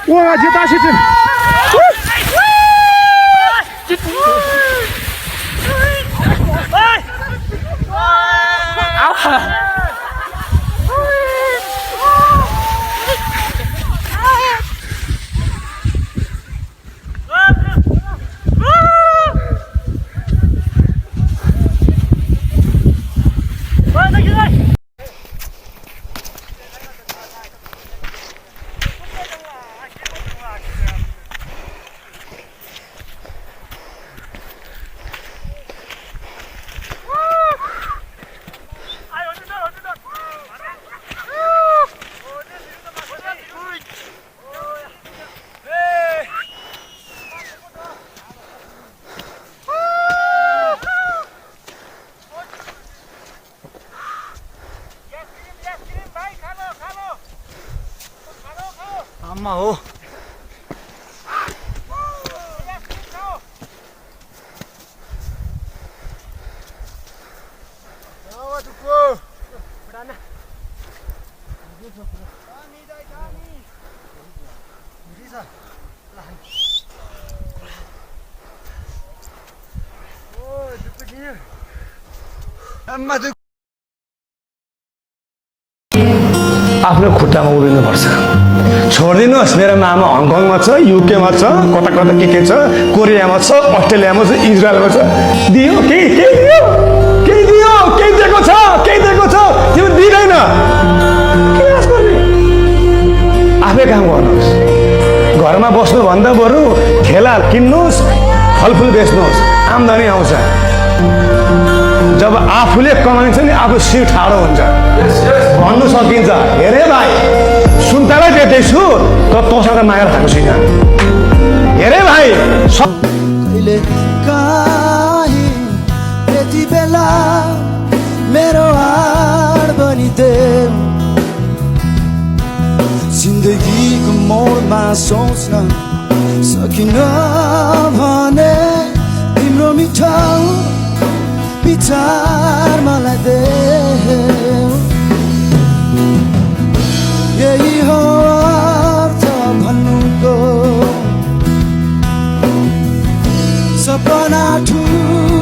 哇，这大狮子！आमा हो आफ्नो खुट्टामा उभिनुपर्छ। छोडिदिनुहोस्, मेरो मामा हङकङमा छ, युकेमा छ, कता कता के छ, कोरियामा छ, अस्ट्रेलियामा छ, इजरायलमा छ। दियो केही दियो, केही दियो, केही दिएको छ, केही दिएको छ, तिमी दिँदैन के आश गर्ने? आफै काम गर्नुहोस्। घरमा बस्नुभन्दा बरु ठेला किन्नुहोस्, फलफुल बेच्नुहोस्, आम्दानी आउँछ। जब आफूले कमाइन्छ नि आफू शिर ठाडो हुन्छ, भन्नु सकिन्छ। हेरे भाइ, सुन्तला बेच्दैछु तर तँसँग माया खाएको छैन। हेरे भाइ, कहिले काहीँ यति बेला मेरो हाड बनिदेऊ। जिन्दगीको मोडमा सोच्न सकिन भने तिम्रो मिठो विचार मलाई देऊ। यही हो अर्थ भन्नुको, सपना ठुलो